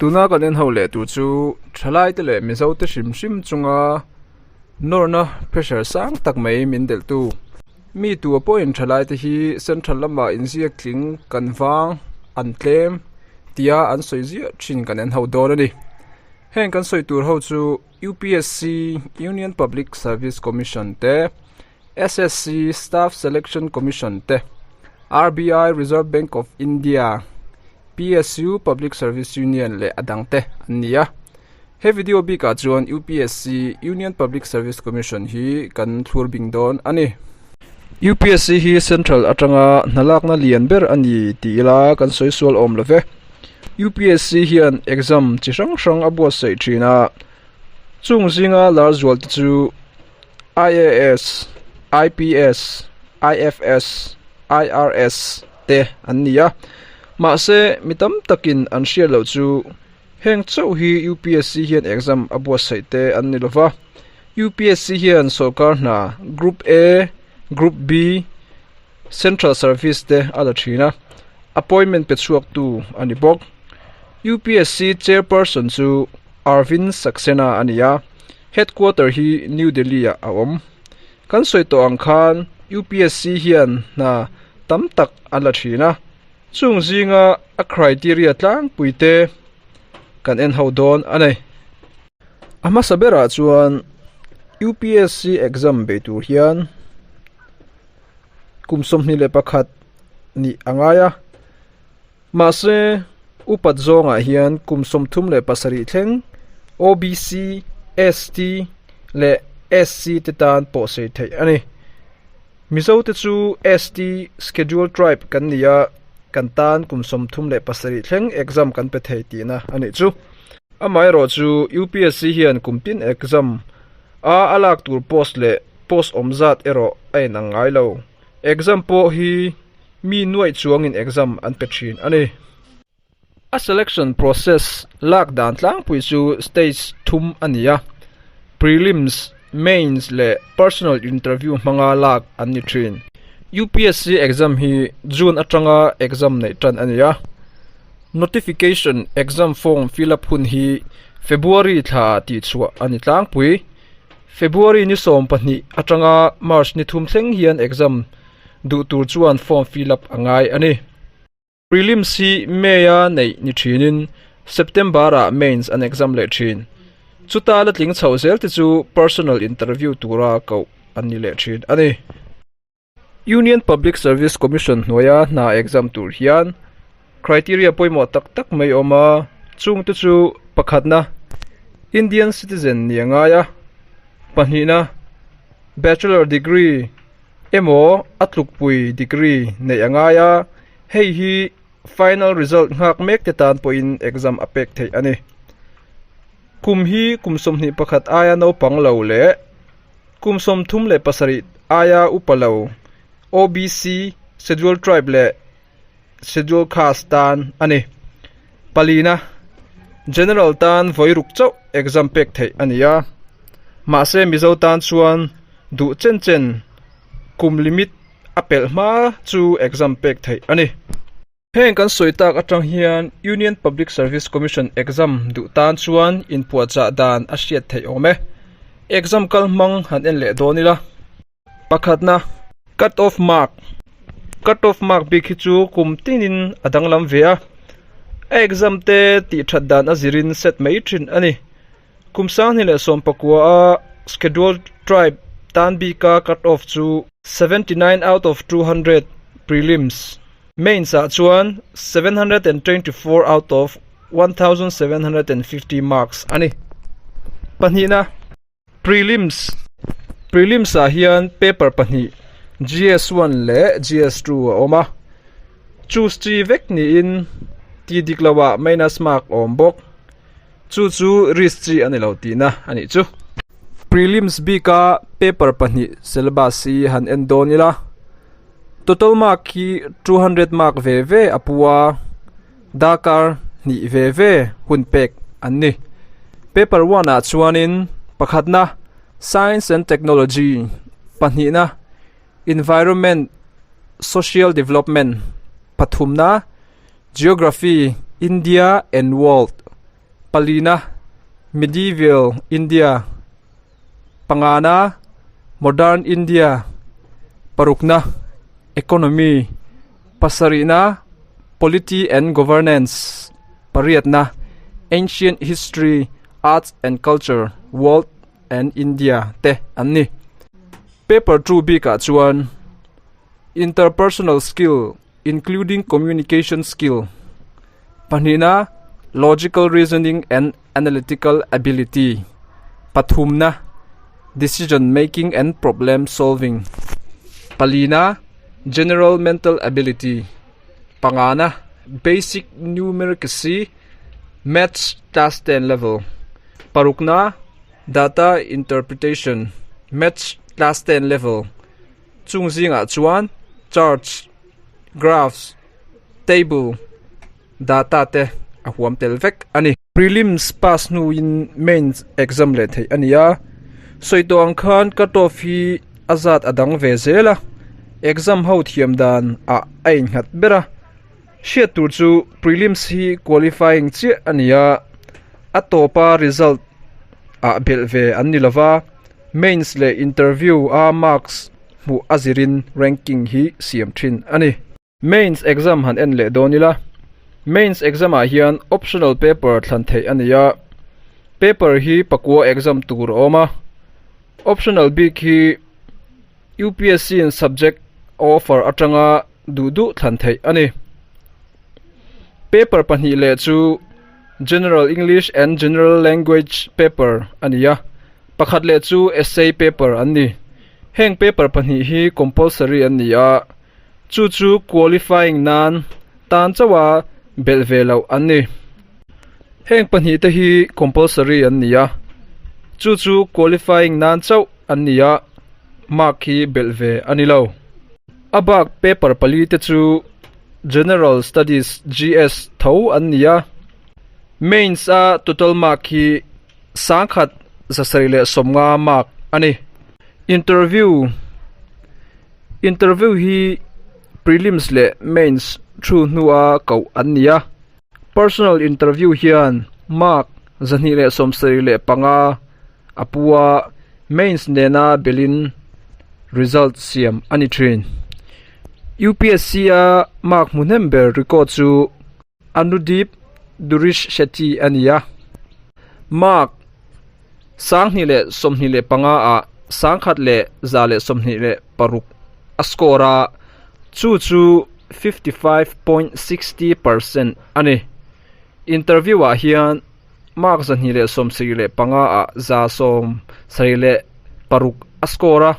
Tuna kan en ho leh tur chu thalai te leh mizo te hrim hrim chunga nawrna pressure sang tak mai min delh tu mi tua pawhin thalai te hi central lamah inziak tling kan vang an tlem tia an sawi ziah thin kan en ho dawn a ni heng kan sawi tur ho chu U_P_S_C Union Public Service Commission te. SSC, Staff Selection Commission te, RBI, Reserve Bank of India, PSU, Public Service Union leh a dang te an ni a. He video bikah chuan UPSC, Union Public Service Commission hi kan thlur bing dawn a ni. UPSC hi Central atanga hnalakna lian ber a ni tih ila kan sawi sual awm lo ve. UPSC hian exam chi hrang hrang a buatsaih thin a, chung zinga lar zual te chu IAS, IPS, IFS, IRS te an ni a. Mahse, mi tam takin an hriat loh chu heng chauh hi UPSC hian exam a buatsaih te an ni lova. UPSC hian sorkar hna Group A, Group B, Central Service te a la thin a, appointment pe chhuaktu a ni bawk. UPSC Chairperson chu Arvind Saxena a ni a. Headquarter hi New Delhi ah a awm. Kan sawi tawh ang khan UPSC hian hna tam tak a la thin a, chung zinga a criteria tlangpui te kan en ho dawn a ni. A hmasa berah chuan UPSC exam bei tur hian kum 21 nih a ngai a, Mahse, upat zawngah hian kum 37 thleng OBC, ST leh SC te tan pawh sei theih a ni. Mizo te chu ST, Scheduled Tribe, kan ni a, kan tan kum 37 thleng exam kan pe thei tihna a nih chu. Amaherawh chu UPSC hian kum tin exam a a lak tur post leh post awm zat erawh a inang ngai lo. Exam pawh hi mi nuaih chuangin exam an pe thin a ni. A selection process lak dan tlangpui chu stage thum a ni a, prelims, mains leh personal interview hmanga lak an ni thin. UPSC exam hi June atanga exam neih tan a ni a, notification exam form fill up hun hi February thla tihchhuah a ni tlangpui. February ni 12 atanga March ni thum thleng hian exam duh tur chuan form fill up a ngai a ni. Prelims hi May-a neih ni thinin September-ah Mains an exam leh thin. Chuta la tling chhoh zel te chu personal interview tura koh an ni leh thin a ni. Union Public Service Commission hnuaia hna exam tur hian criteria pawimawh tak tak mai a awm a, chungte chu pakhatna Indian citizen ni a ngai a, pahnihna bachelor degree, emaw a tlukpui degree neih a ngai a, hei hi final result nghak mek te tan pawhin exam a pek theih a ni. Kum hi kum 21 aia naupang lo leh kum 37 aia upa lo OBC, Scheduled Tribe leh Scheduled Caste tan a ni. Palina, General tan vawi ruk chauh exam pek theih a ni a, mahse Mizo tan chuan duh chen chen kum limit a pelh hma chu exam pek theih a ni. Heng kan sawi tak atang hian Union Public Service Commission exam duh tan chuan inpuahchah dan a hriat theih awm e. Exam kal hmang han en leh dawn ila. Pakhatna, cut off mark, Cut off mark bik hi chu kum tinin a danglam ve a, a exam te tih that dan a zirin set mai thin a ni. Kum 2019 a Scheduled Tribe tan bika cut off chu 79 out of 200 prelims, mains ah chuan 724 out of 1750 marks a ni. Pahnihna. Prelims, Prelims ah hian paper pahnih GS1 leh GS2 a awm a, choose chi vek niin tih dik loh ah minus mark a awm bawk, chu chu risk chi a ni lo tihna a nih chu. Prelims bika paper pahnih syllabus hi han en dawn ila, total mark hi 200 mark ve ve a pu a. Darkar hnih ve ve hun pek an ni. Paper one ah chuanin pakhatna Science and Technology, pahnihna Environment, Social Development, pathumna Geography, India and World. Palina, Medieval India, pangana, Modern India, parukna, Economy, pasarihna, Polity and Governance, pariatna, Ancient History, Arts and Culture, World and India te an ni. Paper 2 bikah chuan Interpersonal Skill including Communication Skill, pahnihna, Logical Reasoning and Analytical Ability, pathumna, Decision Making and Problem Solving, palina, General Mental Ability, pangana, Basic Numeracy, Maths Class 10 Level, parukna, Data Interpretation, Maths Class 10 Level, chung zingah chuan charts, graphs, table, data te a huam tel vek a ni. Prelims pass hnuin mains exam leh theih a ni a, sawi tawh ang khan cut off hi a zat a dang ve zel a, exam ho thiam dan ah a innghat ber a, hriat tur chu prelims hi qualifying chiah a ni a, a tawpa result ah belh ve an ni lova. Mains leh interview a marks hmuh a zirin ranking hi siam thin a ni. Mains exam han en leh dawn ila, Mains exam ah hian optional paper thlan theih a ni a, paper hi pakua exam tur a awm a, optional bik hi UPSC in subject a offer atanga duh duh thlan theih a ni. Paper pahnih leh chu General English and General Language paper a ni a, pakhat leh chu Essay paper an ni. Heng paper pahnih hi compulsory an ni a, chu chu qualifying nan tan chauha belh ve loh an ni. Heng pahnih te hi compulsory an ni a, chu chu qualifying nan chauh an ni a, mark hi belh ve a ni lo. A bak paper pali te chu General Studies, GS, tho an ni a, Mains a total mark hi sangkhat 750 mark a ni. Interview Interview hi Prelims leh Mains thu hnua koh an ni a, Personal interview hian mark 275 a pu a, Mains nena belin result siam a ni thin. UPSC a mark hmu hnem ber record chu Anudeep Durish Shetty a ni a, mark 2025 ah 1126 a score a, chu chu 55.60 percent a ni. Interview ah hian mark 275 ah 76 a score a,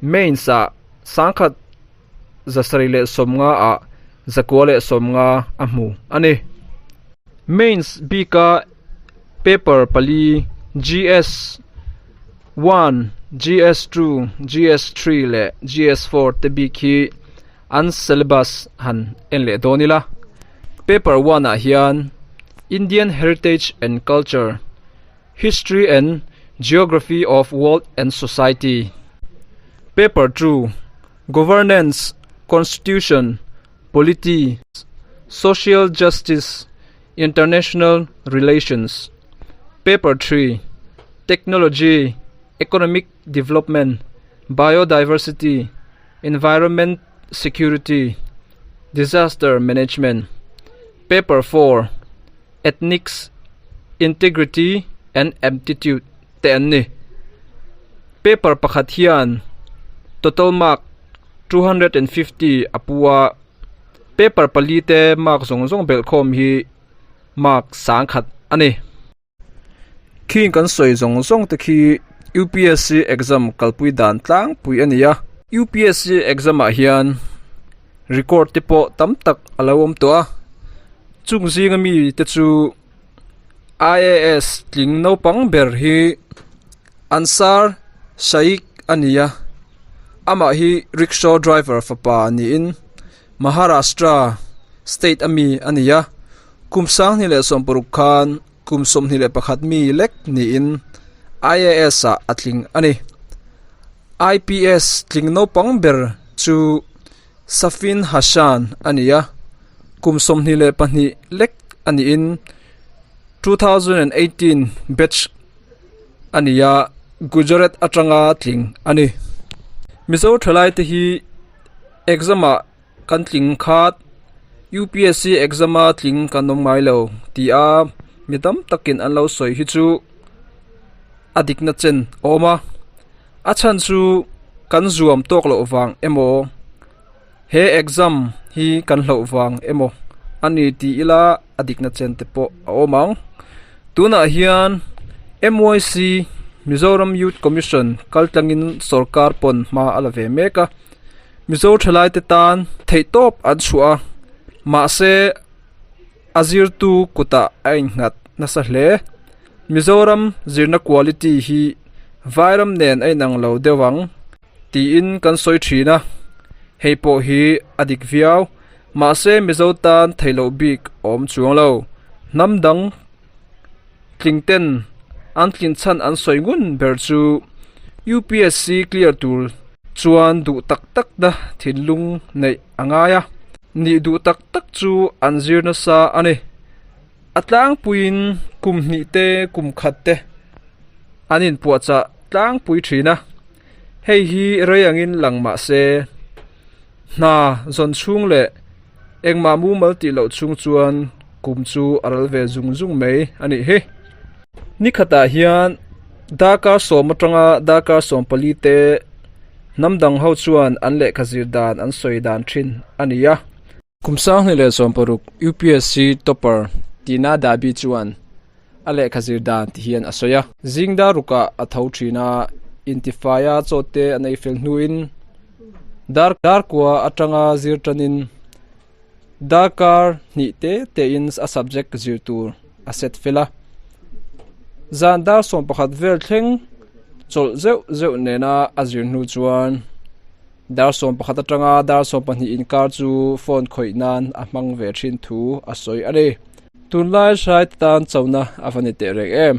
mains ah 1150 ah 950 a hmu a ni. Mains bika paper pali GS one, GS two, GS three leh GS four te bik hi an syllabus han en leh dawn ila. Paper one ah hian Indian Heritage and Culture, History and Geography of World and Society, Paper two, Governance, Constitution, Polity, Social Justice, International Relations, Paper 3, Technology, Economic Development, Biodiversity, Environment Security, Disaster Management, Paper 4, Ethnics, Integrity and Aptitude te an ni. Paper pakhat hian total mark 250 a pu a, paper pali te mark zawng zawng belhkhawm hi mark sangkhat a ni. Khing kan sawi zawng zawng te khi UPSC exam kalpui dan tlangpui a ni a. UPSC exam ah hian record te pawh tam tak a lo awm tawh a, chung zinga mi te chu IAS tling naupang ber hi Ansar Shaikh a ni a, amah hi rickshaw driver fapa niin Maharashtra state ami a ni a, kum 2016 khan kum 21 mi lek niin IAS ah a tling a ni. IPS tling naupang ber chu Safin Hasan a ni a, kum 22 lek a niin. 2018 batch a ni a, Gujarat atanga tling a ni. Mizo thalaite hi exam ah kan tling khat UPSC exam a tling kan awm ngai lo tih a mi tam takin an lo sawi hi chu a dikna chen a awm a, a chhan chu kan zuam tawk loh vang emaw he exam hi kan hlauh vang emaw a ni tih ila a dikna chen te pawh a awm ang tunah hian M_Y_C Mizoram Youth Commission kal tlangin sawrkar pawn hma a la ve mek a. Mizo thalaite tan theihtawp an chhuah a, mahse a zirtu kutah a innghat nasa hle. Mizoram zirna quality hi vairam nen a inang lo deuh ang tiin kan sawi thin a, hei pawh hi a dik viau. Mahse Mizo tan theih loh bik a awm chuang lo. Hnam dang tling ten an tlin chhan an sawi ngun ber chu UPSC clear tur chuan duh tak tak na thinlung neih a ngai a, nih duh tak tak chu an zir nasa a ni. A tlangpuiin kum hnih te kum khat te an inpuahchah tlangpui thin a, hei hi rei angin lang mah se hna zawn chhung leh Engmah mumal tih loh chhung chuan kum chu a ral ve zung zung mai a nih hi. Ni khatah hian darkar sawm atanga darkar 14 te hnam dang ho chuan an lehkha zir dan an sawi dan thin a ni a. Kum 2016 UPSC topper Tina Dabi chuan a lehkha zir dan ti hian a sawi a. Zing dar rukah a tho thin a, intifaia chaw te an ei fel hnuin dar darkua atanga zir tanin darkar hnih te tein a subject zir tur a set fel a. Zan dar 11 vel thleng chawlh zeuh zeuh nena a zir hnu chuan dar 11 atanga dar 12 inkar chu phone khawih nan a hmang ve thin thu a sawi a ni. Tunlai hraite tan chona a va ni teh reng em.